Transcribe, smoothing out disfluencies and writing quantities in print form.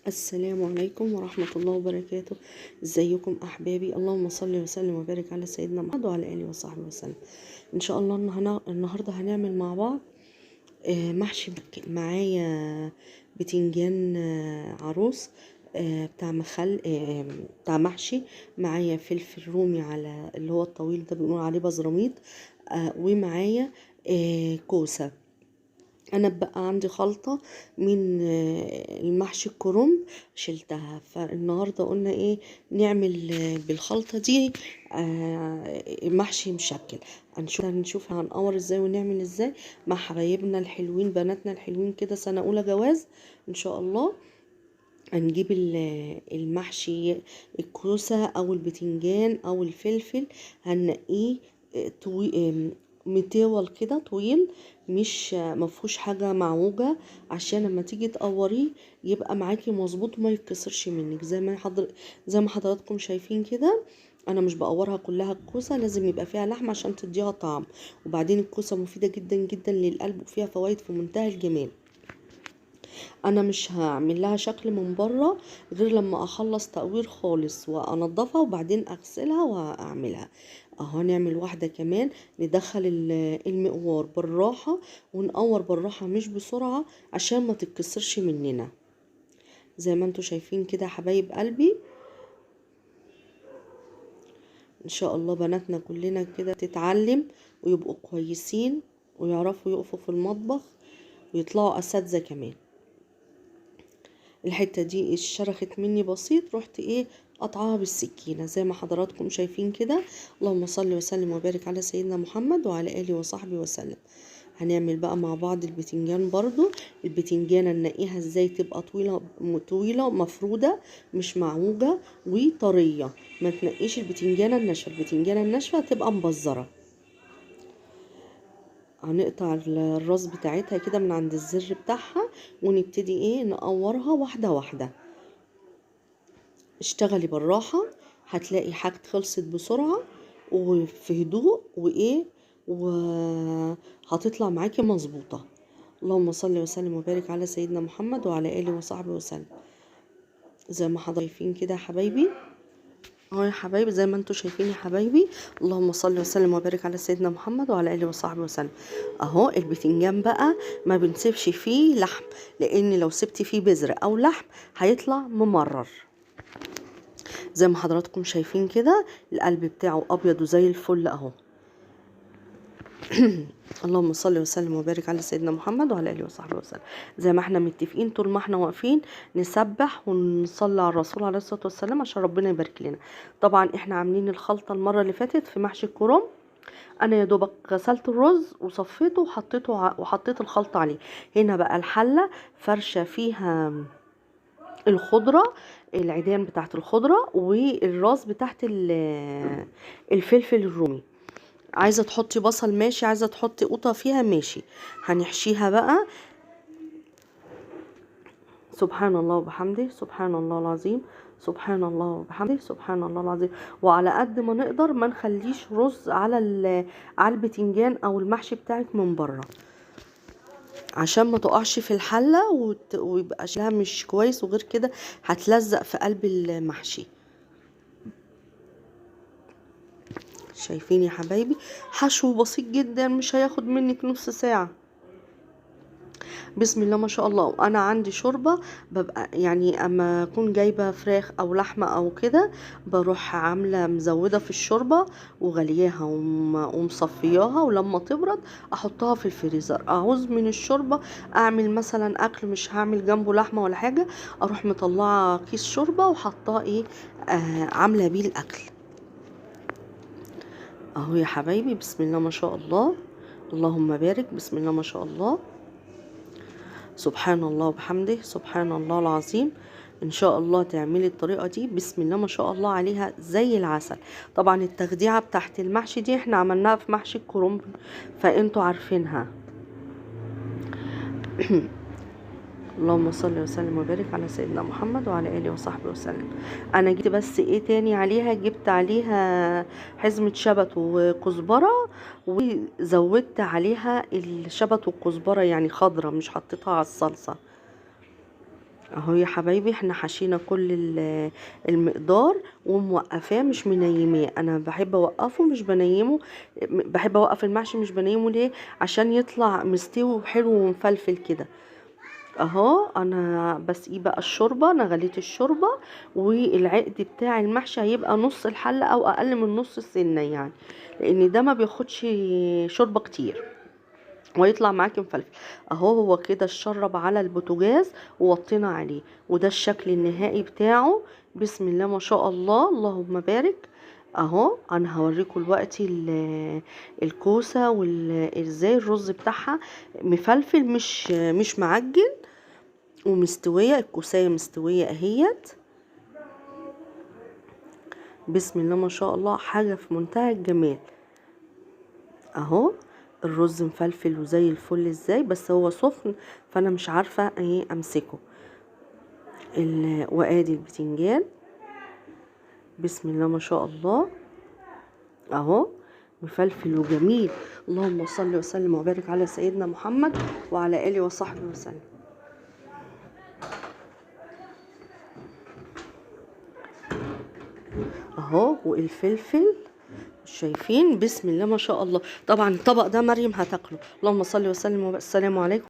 السلام عليكم ورحمة الله وبركاته. ازيكم احبابي؟ اللهم صل وسلم وبارك على سيدنا محمد وعلى اله وصحبه وسلم. ان شاء الله النهارده هنعمل مع بعض محشي. معايا بتنجان عروس بتاع مخل بتاع محشي، معايا فلفل رومي على اللي هو الطويل ده بنقول عليه بزراميط، ومعايا كوسة. انا بقى عندي خلطة من المحشي الكرنب شلتها، فالنهاردة قلنا ايه نعمل بالخلطة دي محشي مشكل. هنشوف هنقور ازاي ونعمل ازاي مع حبايبنا الحلوين، بناتنا الحلوين كده، سنة اولى جواز ان شاء الله. هنجيب المحشي الكوسة او البتنجان او الفلفل، هننقيه مطول كده طويل، مش مفهوش حاجة معوجة، عشان لما تيجي تقوريه يبقى معاكي مظبوط وما يتكسرش منك. زي ما حضراتكم شايفين كده، انا مش بقورها كلها الكوسه، لازم يبقى فيها لحمه عشان تديها طعم. وبعدين الكوسه مفيدة جدا جدا للقلب وفيها فوائد في منتهى الجمال. انا مش هعمل لها شكل من بره غير لما اخلص تقوير خالص وانضفها وبعدين اغسلها واعملها. اهو نعمل واحدة كمان، ندخل المقوار بالراحة ونقور بالراحة مش بسرعة عشان ما تتكسرش مننا. زي ما انتوا شايفين كده حبايب قلبي، ان شاء الله بناتنا كلنا كده تتعلم ويبقوا كويسين ويعرفوا يقفوا في المطبخ ويطلعوا اساتذة كمان. الحتة دي اتشرخت مني بسيط، رحت ايه قطعها بالسكينة زي ما حضراتكم شايفين كده. اللهم صل وسلم وبارك على سيدنا محمد وعلى اله وصحبه وسلم. هنعمل بقى مع بعض البتنجان برضو. البتنجانه ننقيها ازاي تبقى طويلة طويلة مفروده مش معوجة وطريه. ما تنقيش البتنجانه الناشفه، البتنجانه الناشفه تبقى مبزره. هنقطع الراس بتاعتها كده من عند الزر بتاعها ونبتدي ايه نقورها واحدة واحدة. اشتغلي بالراحة، هتلاقي حاجة خلصت بسرعة وفي هدوء وايه وهتطلع معاكي مظبوطة. اللهم صل وسلم وبارك على سيدنا محمد وعلى اله وصحبه وسلم. زي ما حضرتك شايفين كده يا حبايبي، اهو يا حبايبي زي ما انتم شايفين يا حبايبي. اللهم صل وسلم وبارك على سيدنا محمد وعلى اله وصحبه وسلم. اهو البتنجان بقى ما بنسيبش فيه لحم، لان لو سبتي فيه بذر او لحم هيطلع ممرر. زي ما حضراتكم شايفين كده القلب بتاعه ابيض وزي الفل اهو. اللهم صل وسلم وبارك على سيدنا محمد وعلى اله وصحبه وسلم. زي ما احنا متفقين طول ما احنا واقفين نسبح ونصلي على الرسول عليه الصلاة والسلام عشان ربنا يبارك لنا. طبعا احنا عاملين الخلطة المرة اللي فاتت في محشي الكرنب، انا يا دوبك غسلت الرز وصفيته وحطيته وحطيت الخلطة عليه. هنا بقى الحلة فرشه فيها الخضرة، العيدان بتاعت الخضرة والراس بتاعت الفلفل الرومي. عايزه تحطي بصل ماشي، عايزه تحطي قوطه فيها ماشي. هنحشيها بقى. سبحان الله وبحمده، سبحان الله العظيم، سبحان الله وبحمده، سبحان الله العظيم. وعلى قد ما نقدر ما نخليش رز على البتنجان او المحشي بتاعك من بره، عشان ما تقعش في الحلة ويبقى شكلها مش كويس، وغير كده هتلزق في قلب المحشي. شايفين يا حبايبي؟ حشو بسيط جدا مش هياخد منك نص ساعة. بسم الله ما شاء الله. وانا عندي شوربة، ببقى يعني اما اكون جايبة فراخ او لحمة او كده بروح عاملة مزودة في الشوربة وغلياها ومصفياها، ولما تبرد احطها في الفريزر. اعوز من الشوربة اعمل مثلا اكل مش هعمل جنبه لحمة ولا حاجة، اروح مطلعة كيس شوربة وحطاه ايه عاملة بيه الاكل. اهو يا حبايبي بسم الله ما شاء الله، اللهم بارك، بسم الله ما شاء الله، سبحان الله وبحمده، سبحان الله العظيم. ان شاء الله تعملي الطريقة دي بسم الله ما شاء الله عليها زي العسل. طبعا التخديعه بتاعت المحشي دي احنا عملناها في محشي الكرنب فانتوا عارفينها. اللهم صل وسلم وبارك على سيدنا محمد وعلى اله وصحبه وسلم. انا جبت بس ايه تاني عليها، جبت عليها حزمة شبت وكزبرة، وزودت عليها الشبت والكزبرة يعني خضرة، مش حطيتها على الصلصة. اهو يا حبايبي احنا حشينا كل المقدار وموقفاه مش منيماه. انا بحب اوقفه مش بنيمه، بحب اوقف المحشي مش بنيمه. ليه؟ عشان يطلع مستوي وحلو ومفلفل كده. اهو انا بسقيه بقى الشوربة، انا غليت الشوربة، والعقد بتاع المحشي هيبقى نص الحلة او اقل من نص السنة يعني، لان ده ما بياخدش شوربة كتير ويطلع معاكي مفلفل. اهو هو كده اتشرب على البوتاجاز ووطينا عليه، وده الشكل النهائي بتاعه. بسم الله ما شاء الله، اللهم بارك. اهو انا هوريكم دلوقتي الكوسه وازاي الرز بتاعها مفلفل مش معجن ومستويه. الكوسايه مستوية اهيت، بسم الله ما شاء الله، حاجة في منتهى الجمال. اهو الرز مفلفل وزي الفل ازاي، بس هو سخن فانا مش عارفه ايه امسكه. وادي البتنجان، بسم الله ما شاء الله، اهو مفلفل وجميل. اللهم صل وسلم وبارك على سيدنا محمد وعلى اله وصحبه وسلم. اهو والفلفل شايفين، بسم الله ما شاء الله. طبعا الطبق ده مريم هتاكله. اللهم صل وسلم والسلام عليكم.